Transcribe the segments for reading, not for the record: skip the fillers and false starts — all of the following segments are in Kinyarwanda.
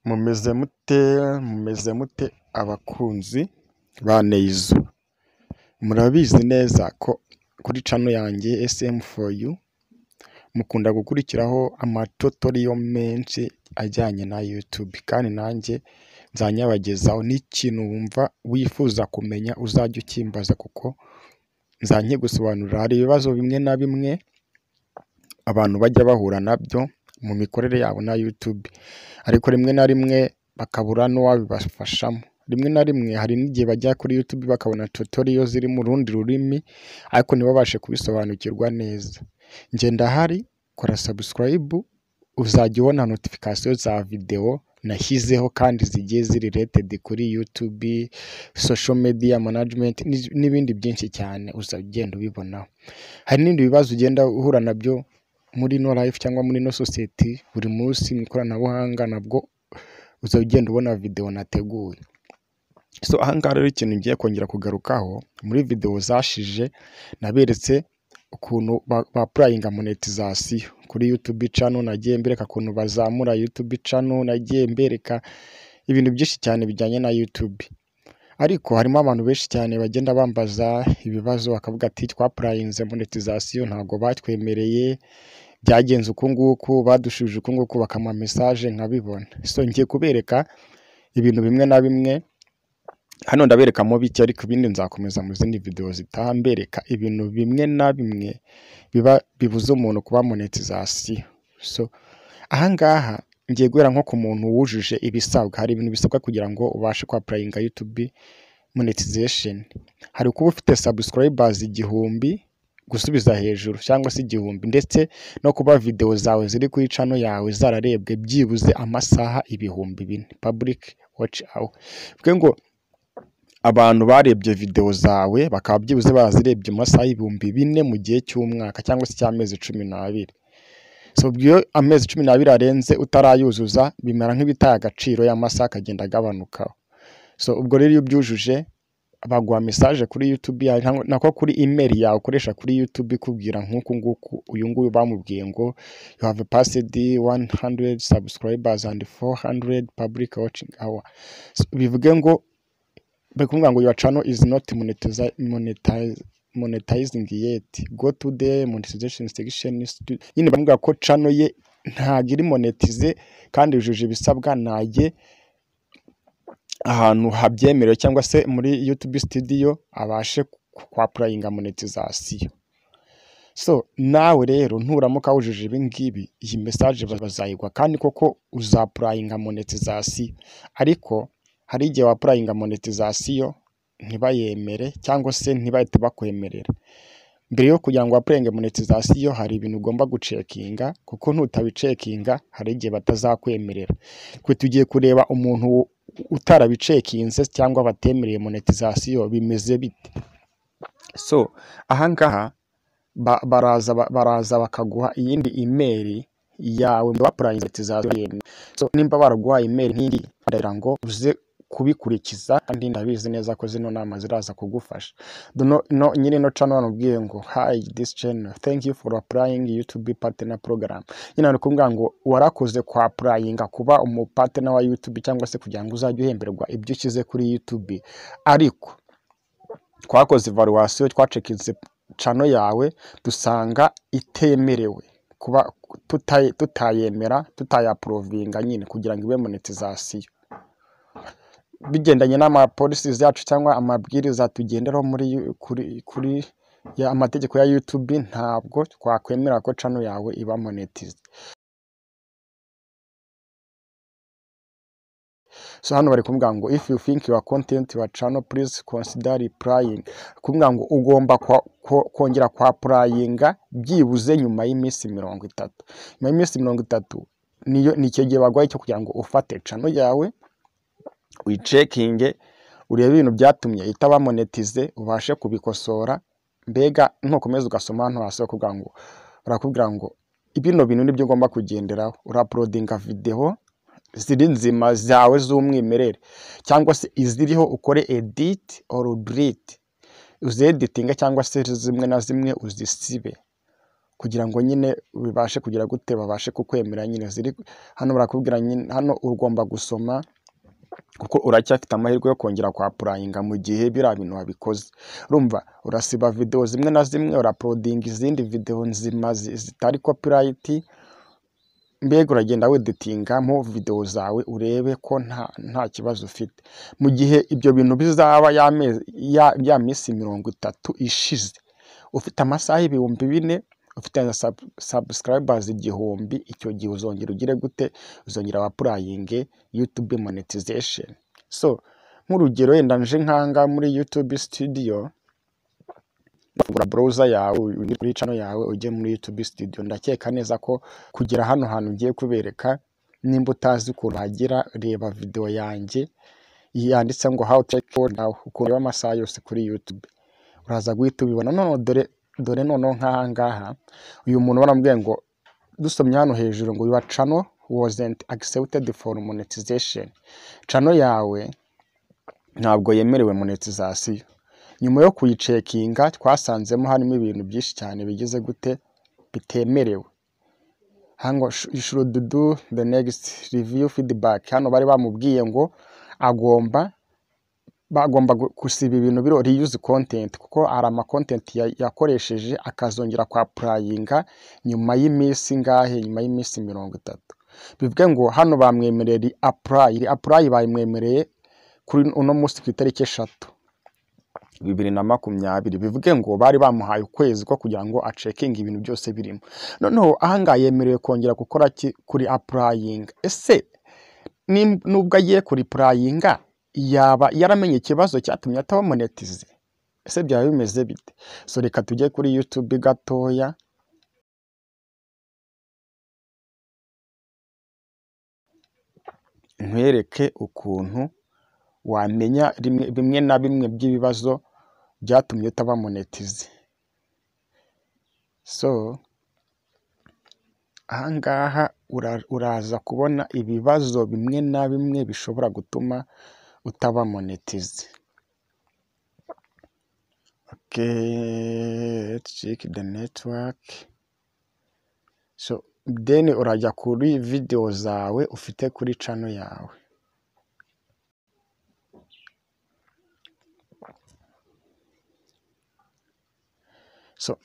Mumeze mute abakunzi ba Neizo? Murabizi neza ko kuri channel yanjye SM4U mukunda gukurikiraho amatutorial menshi ajyanye na YouTube, kandi nanjye nzanyabagezaho n'ikintu wumva wifuza kumenya uzajya ukimbaza kuko nzanyigusobanurira. Hari ibibazo bimwe na bimwe abantu bajya bahura nabyo mu mikorere yabo na YouTube, ariko rimwe na rimwe bakabura n'uwabibafashamo. Rimwe na rimwe hari n'igihe bajya kuri YouTube bakabona tutorial ziri mu rundi rurimi ariko ntibabashe kubisobanukirwa neza. Njye ndahari, kora subscribe uzajya ubona notification za video nashyizeho kandi zigiye ziri related kuri YouTube, social media management n'ibindi byinshi cyane uzajya ugenda ubibonaho. Hari n'ibindi bibazo ugenda uhura nabyo muri ino life cyangwa muri ino sosiyete buri munsi mu ikoranabuhanga, nabwo uzajya ugenda ubona video nateguye. So aha ngaha rero ikintu ngiye kongera kugarukaho, muri video zashije naberetse ukuntu ba-applyinga monetization kuri YouTube channel, nagiye mbereka ukuntu bazamura YouTube channel, nagiye mbereka ibintu byinshi cyane bijyanye na YouTube. Ariko harimo abantu benshi cyane bagenda bambaza ibibazo bakavuga ati twa-applyinze monetization ntabwo batwemereye, byagenze uku nguku, badushubije uku nguku, bakampa message nkabibona. So ngiye kubereka ibintu bimwe na bimwe, hano ndaberekamo bike ariko ibindi nzakomeza mu zindi video zitaha mbereka ibintu bimwe na bimwe biba bibuza umuntu kuba monetization. So aha ngaha ngiye guhera nko ku muntu wujuje ibisabwa. Hari ibintu bisabwa kugira ngo ubashe ku-applyinga YouTube monetization. Hari kuba ufite subscribers 1000 gusubiza hejuru cyangwa se 1000, ndetse no kuba video zawe ziri kuri channel yawe zararebwe byibuze amasaha 4000 public watch hour. Bivuge ngo abantu barebye video zawe bakaba byibuze bazirebye amasaha 4000 mu gihe cy'umwaka cyangwa se cy'amezi 12. So iyo amezi 12 arenze utarayuzuza bimera nk'ibitaye agaciro, y'amasaha akagenda agabanukaho. So ubwo rero iyo ubyujuje baguha message kuri YouTube yawe nako kuri email yawe ukoresha kuri YouTube ikubwira nk'uku nguku, uyu nguyu bamubwiye ngo you have passed 100 subscribers and 400 public watching hour. So bivuge ngo bari kuvuga ngo your channel is not monetizing yet, go to the monetization section. Nyine bavuga ko channel ye ntabwo iri monetize kandi yujuje ibisabwa, najye ahantu habyemerewe cyangwa se muri YouTube studio abashe ku-applyinga monetization. So nawe rero nturamuka wujuje ibi ngibi, iyi message bazayigwa kandi koko uza-applyinga monetization. Ariko hari igihe wa-applyinga monetization ntibayemere cyangwa se ntibahite bakwemerera. Mbere yo kugira ngo wa-applyinge monetization hari ibintu ugomba gucekinga, kuko nutabicekinga hari igihe batazakwemerera. Twe tugiye kureba umuntu utarabicekinze cyangwa batemereye monetization bimeze bite. So aha ngaha baraza bakaguha iyindi email yawe wa-applyinze monetization. So nimba baraguhaye email nk'iyi ndagira ngo uze kubikurikiza, kandi ndabizi neza ko zino nama ziraza kugufasha. No, nyiri no channel bamubwiye ngo hi this channel, thank you for applying YouTube partner program. Nyine ari kumbwira ngo warakoze kwa applyinga kuba umu partner wa YouTube cyangwa se kugira ngo uzajye uhemberwa ibyo ushyize kuri YouTube, ariko twakoze evaluation, twacekinze channel yawe dusanga itemerewe kuba tutayemera, tutayaprovinga nyine kugira ngo ibe monetization. Bigendanye n'ama policies yacu cyangwa amabwiriza tugenderaho muri kuri, kuri ya amategeko ya YouTube, ntabwo twakwemera ko channel yawe iba monetize. So hano bari kuvuga ngo if you think your content your channel please consider replying. Kuvuga ngo ugomba kongera kwa applyinga byibuze nyuma y'iminsi 30. Nyuma y'iminsi 30 niyo ni icyo gihe baguhaye cyo kugira ngo ufate channel yawe uyicekinge, urebe ibintu byatumye itaba monetize ubashe kubikosora. Mbega ntukomeza ugasoma hano hasi bakubwira ngo, barakubwira ngo bino bintu nibyo ugomba kugenderaho. Urauploadinga video ziri nzima zawe z'umwimerere cyangwa se iziriho ukore edit or delete, uzeditinga cyangwa se zimwe na zimwe uzisibe. kugira ngo nyine bibashe kugira gute, babashe kukwemera nyine. Ziri hano, barakubwira nyine hano ugomba gusoma, kuko uracyafite amahirwe yo kongera kwa applyinga mu gihe biriya bintu wabikoze. Urumva urasiba video zimwe na zimwe, ura uploadinga izindi video nzima zitari copyright. Mbega uragenda weditingamo video zawe, urebe ko nta kibazo ufite. Mu gihe ibyo bintu bizaba, ya minsi 30 ishize, ufite amasaha 4000, ufite na subscribers 1000, icyo gihe uzongera ugire gute? Uzongera wa applyinge YouTube monetization. So nk'urugero, wenda nje nkanga muri YouTube Studio, fungura browser yawe, ujye kuri channel yawe, ujye muri YouTube Studio. Ndakeka neza ko kugera hano hantu ngiye kubereka, nimba utazi ukuntu hagera, reba video yanjye yanditse ngo "How to check now", ukuntu ureba amasaha yose kuri YouTube, uraza guhita ubibona. None dore noneho nk'aha ngaha uyu muntu baramubwiye ngo, dusomye hano hejuru ngo "Your channel wasn't accepted for monetization", channel yawe ntabwo yemerewe monetization. Nyuma yo kuyicheckinga, twasanzemo harimo ibintu byinshi cyane bigize gute, bitemerewe. Hano "You should do the next review feedback". Hano bari bamubwiye ngo bagomba gusiba ibintu biro reuse content, kuko hari ama content yakoresheje, akazongera kwa applyinga nyuma y'iminsi ingahe? Nyuma y'iminsi 30. Bivuge ngo hano bamwemereye re-apply. Re-apply bayimwemereye kuri uno munsi, ku itariki 3, 2020. Bivuge ngo bari bamuhaye ukwezi ko kugira ngo acheckinge ibintu byose birimo. Noneho ahangaha yemerewe kongera gukora ki? Kuri applyinga. Ese nubwo agiye kuri applyinga, yaba yaramenye ikibazo cyatumye ataba monetize? Ese byaba bimeze bite? So reka tujye kuri YouTube gatoya, nkwereke ukuntu wamenya bimwe na bimwe by'ibibazo byatumye utaba monetize. So ahangaha uraza kubona ibibazo bimwe na bimwe bishobora gutuma utaba monetize. Okay, let's check the network. So then urajya kuri video zawe ufite kuri channel yawe. So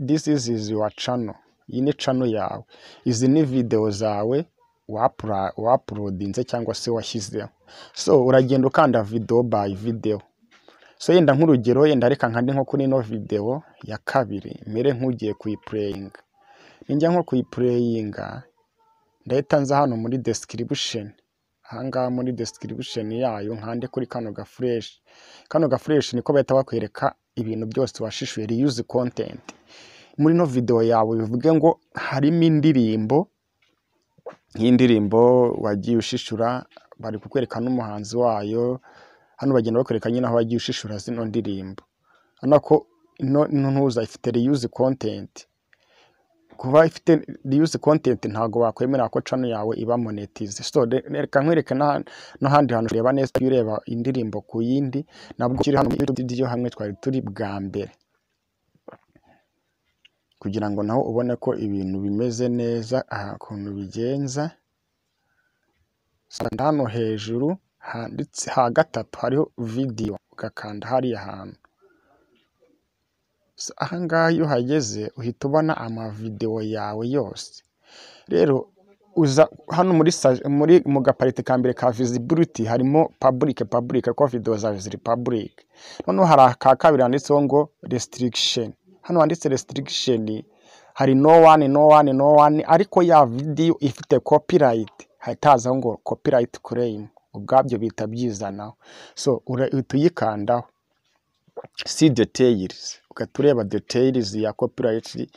this is your channel. Iyi ni channel yawe, izi ni video zawe wauploadinze cyangwa se washyizeho. So uragenda ukanda video by video. So yenda nk'urugero, yenda reka nkande nko kuri ino video ya kabiri, mere nk'ugiye kuyiplayinga. Ninjya nko kuyiplayinga, ndahita nza hano muri description. Ahangaha muri description yayo, nkande kuri kano ga flèche. Kano ga flèche niko bahita bakwereka ibintu byose washishuye, reuse content muri ino video yawe. Bivuge ngo harimo indirimbo, nk'indirimbo wagiye ushishura, bari kukwereka n'umuhanzi wayo. Hano bagenda bakwereka nyine aho wagiye ushishura zino ndirimbo. Urabona ko ino ntuza ifite reuse content. Kuba ifite reuse content, ntabwo bakwemera ko channel yawe iba monetize. So reka nkwereke n'ahandi hantu ureba neza. Iyo ureba indirimbo ku yindi, nabwo kiri hano muri video hamwe twari turi bwa mbere, kugira ngo naho ubone ko ibintu bimeze neza. Aha ukuntu bigenza, hano hejuru handitse ha gatatu hariho video, ugakanda hariya hantu. So, aha ngaha iyo uhageze uhita ubona amavideo yawe yose. Rero uza hano muri mu gaparite ka mbere ka visibility, harimo public, public ko video zawe ziri public. Noneho hari aka kabiri handitseho ngo restriction. Hano handitse restriction hari no one, no one, no one, ariko ya video ifite copyright, hahita hazaho ngo copyright claim, ubwabyo bihita byizanaho. So uhita uyikandaho, see details, ugahita ureba details ya copyright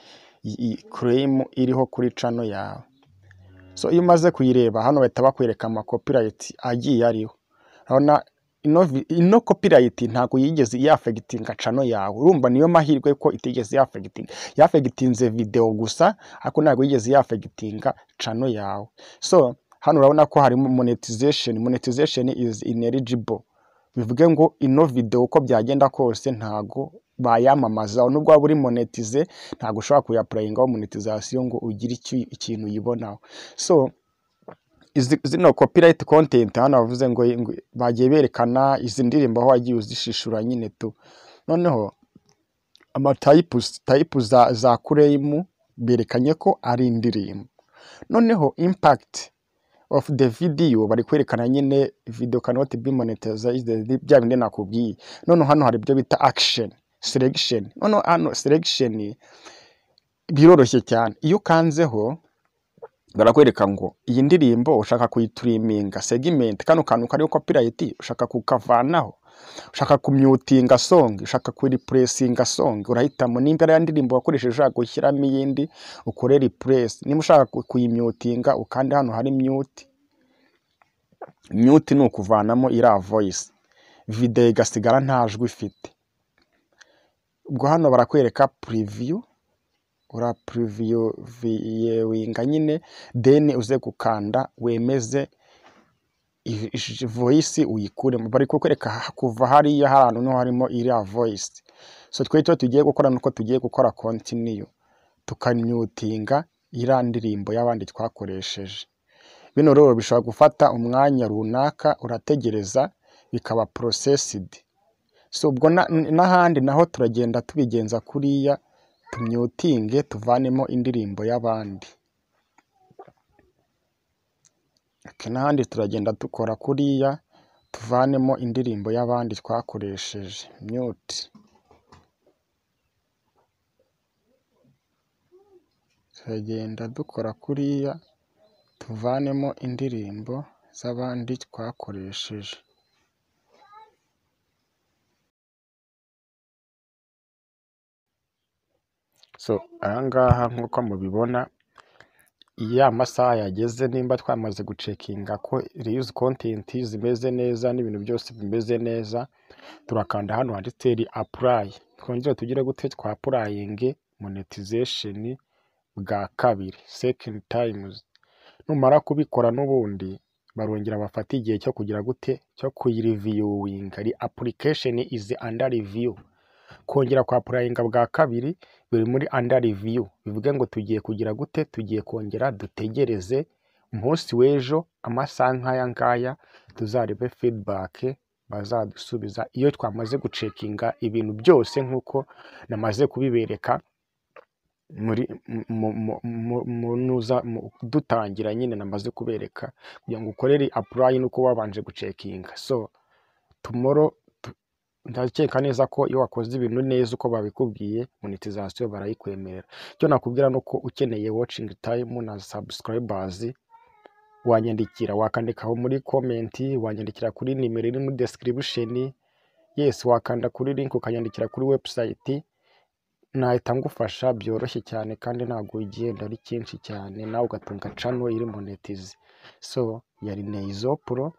claim iriho kuri channel yawe. So iyo umaze kuyireba, hano bahita bakwereka ama copyright agiye ariho. Urabona ino copyright ntabwo yigeze yaffectinga channel yawe. Urumva niyo mahirwe ko itigeze yaffectinga, yaffectinze video gusa, ariko ntabwo yigeze yaffectinga channel yawe. So hano urabona ko harimo monetization, monetization is ineligible. Bivuge ngo ino video uko byagenda kose ntago Bayamamazaho nubwo waba uri monetize, ntabwo ushobora kuyapplyingaho monetization ngo ugire ikintu uyibonaho. So zino copyright content hano bavuze ngo bagiye berekana izi ndirimbo aho wagiye uzishishura nyine tu. Noneho ama type za claim berekanye ko ari indirimbo. Noneho impact of the video bari kwerekana nyine video cannot be monetized, bya bindi nakubwiye. Noneho hano hari ibyo bita action selection. Noneho hano selection biroroshye cyane, iyo ukanzeho barakwereka ngo iyi ndirimbo ushaka kuyitriminga segment, kano kantu kariho copyright ushaka kukavanaho, ushaka kumutinga song, ushaka kureplacinga song, urahitamo nimba ari ya ndirimbo wakoresheje ushaka gushyiramo iyindi ukore replace. Niba ushaka kuyimutinga ukande hano hari mute. Mute ni ukuvanamo iriya voice, video igasigara nta jwi ifite. Ubwo hano barakwereka preview, ura previewinga nyine, then uze gukanda wemeze voice uyikuremo. Bari kukwereka kuva hariya hantu niho harimo iriya voice. So twe icyo tugiye gukora nuko tugiye gukora continue, tukamutinga iriya ndirimbo y'abandi twakoresheje. Bino rero bishobora gufata umwanya runaka, urategereza bikaba processed. So ubwo n'ahandi naho turagenda tubigenza kuriya, tumutinge tuvanemo indirimbo y'abandi. Okay, n'ahandi turagenda dukora kuriya, tuvanemo indirimbo y'abandi twakoresheje mute. Turagenda dukora kuriya, tuvanemo indirimbo z'abandi twakoresheje. So ahangaha nk'uko mubibona, iyo amasaha yageze, nimba twamaze gucheckinga ko reuse content zimeze neza n'ibintu byose bimeze neza, turakanda hano handitse apply, twongere tugire gute? Twapplyinge monetization bwa kabiri, second times. Numara kubikora n'ubundi barongera bafata igihe cyo kugira gute? Cyo kuyireviewinga. Application is under review. Kongera kwa applyinga bwa kabiri biri muri under review, bivuge ngo tugiye kugira gute? Tugiye kongera dutegereze umunsi w'ejo amasaha nk'aya ngaya, tuzarebe feedback bazadusubiza iyo twamaze gucheckinga ibintu byose nk'uko namaze kubibereka muri nuza dutangira nyine. Namaze kubereka kugira ngo ukorere apply nuko wabanje gucheckinga. So tomorrow ndakeka neza ko iyo wakoze ibintu neza uko babikubwiye, monetization barayikwemerera. Icyo nakubwira ni uko ukeneye watching time na subscribers wanyandikira, wakandikaho muri comment, wanyandikira kuri nimero iri muri description. Yes, wakanda kuri link ukanyandikira kuri website, nahita ngufasha byoroshye cyane kandi ntabwo igenda ari cyinshi cyane, nawe ugatunga channel iri monetize. So yari Neizo Pro,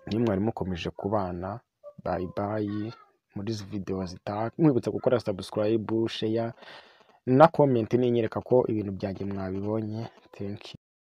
nimwe mwari mukomeje kubana. Bye bye muri izi video zitaha. Nkwibutsa gukora subscribe, share na comment, ninyereka ko ibintu byanjye mwabibonye. Thank you.